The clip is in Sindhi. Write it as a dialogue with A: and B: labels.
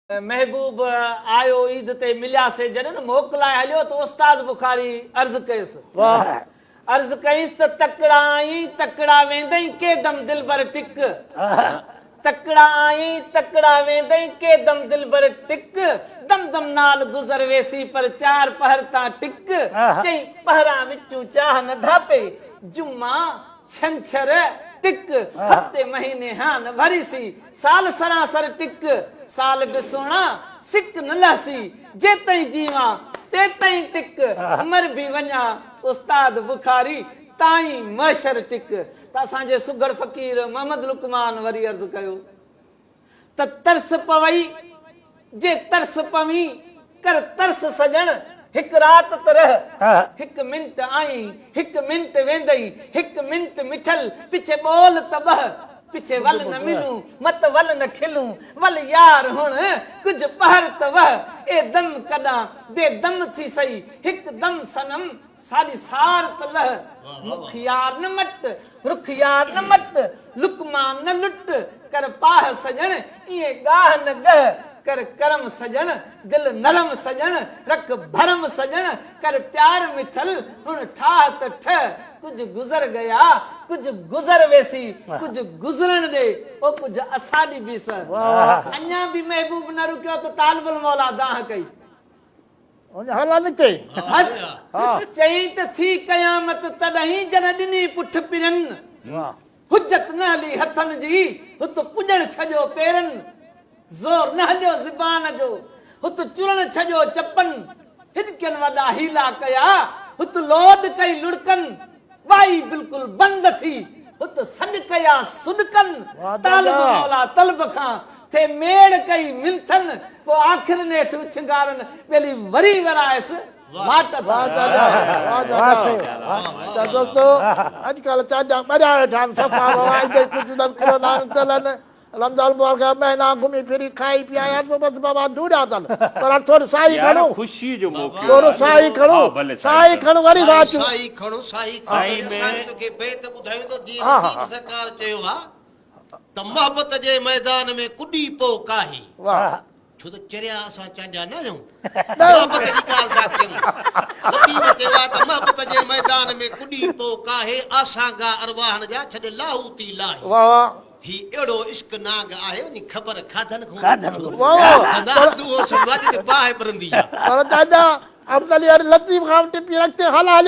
A: محبوب آيو عيد تي ملياسي جڏھن موڪلائي ھليو ته استاد بخاري عرض ڪيس عرض ڪيس ته تڪڙا آئين تڪڙا ويندئين ڪي دم دلبر ٽڪ تڪڙا آئين تڪڙا ويندئين ڪي دم دلبر ٽڪ دم دم نال گذر ويسي پر چار پهر تان ٽڪ چئين پهران وچون چاھ نه ڍاپي جمعا ڇنڇر ٽڪ هفتي مهيني هان نه ڀريسي سال سراسر ٽڪ سال به سهڻا سڪ نه لهسي جيتائين جيوان تيتائين ٽڪ مر به وڃان استاد بخاري تائين محشر ٽڪ ته اسان جي سگهڙ فقير محمد لقمان وري عرض ڪيو. ته ترس پوئي، جي ترس پوين، ڪر ترس سڄڻ، هڪ رات ته رهه، هڪ منٽ آئين، هڪ منٽ ويندئي، هڪ منٽ مٺل، پڇي ٻول ته ٻهه، پڇي ول نه ملون، مت ول نه کلون، ول يار هڻ، ڪجهه پهر ته وهه، اي دم ڪڏان، بي دم ٿي سهي، هڪ دم صنم، ساڏي سار ته لهه، مک يار نه مٽ، رخ يار نه مٽ، لقمان نه لٽ، ڪر پاهه سڄڻ، ائين ڳاهه نه ڳهه، ڪر ڪرم سڄڻ، دل نرم سڄڻ، رک ڀرم سڄڻ، ڪر پيار مٺل، هڻ ٺاهه ته ٺهه، ڪجهه گذر گيا، ڪجهه گذر ويسي، ڪجهه گذرڻ ڏي، او ڪجهه اساڏي به سهه. اڃا به محبوب نه رڪيو ته طالب الموليٰ دانهن ڪئي. چيائين ته ٿي قيامت تڏهين جڏهن ڏني پٺ پرين، حجت نه هلي هٿن جي، هت پڄڻ ڇڏيو پيرن، زور نه هليو زبان جو، هت چرڻ ڇڏيو چپن، هڏڪين وڏا حيلا ڪيا، هت لوڏ ڪئي لڙڪن، وائي بلڪل بند ٿي، هت سڏ ڪيا سڏڪن، طالب مولا طلب کان، ٿي ميڙ ڪئي منٿن، پوء آخر نيٺ اڇنگارن، ٻيلي وري ورايس واٽ تان.
B: واه دادا واه دادا دوستو اڄ ڪلهه چانڊيا ٻريا ويٺا آهن صفا واعدي ڪجهه نن ڪرونا نڪتل آهن رمضان مبارڪ جا مهينا گهمي ڦري کائي پي آيا سو بس بابا ڌوڙيا اٿن پر هاڻ ٿوري ساهي
C: يار
B: کڻون
C: خوشي جو موقعو
B: ٿورو
C: آهي
B: ساهي کڻون
C: ها ڀلي ساهي
B: ساهي
C: کڻو.
B: کڻون وري ٿا اچون.
D: ساهي کڻو ساهي کڻو
C: سائين
D: وري اسان
C: ۾
D: به توکي بيت ٻڌايون ته جيئن
B: ها ها
D: لطيف
B: ها
D: سرڪار چيو آ ته محبت جي ميدان ۾ ڪڏي پئو ڪاهي.
B: واه.
D: ڇو ته چريا اسان چانڊيا نه آهيون. محبت جي ڳالهه ٿا ڪيون. لطيف چيو آ ته محبت جي ميدان ۾ ڪڏي پئو ڪاهي آسانگا ارواحن جا ڇڏ لاهوتي لاهي.
B: واه واه.
D: هي اهڙو عشق نانگ آهي وڃي خبر کاڌن کان
B: واه واه.
D: کندا هٿ اهو سمجهو آ جتي باهه ٻرندي آ.
B: پر چانڊيا افضل يار لطيف کان به ٽپي اڳتي هل هليو.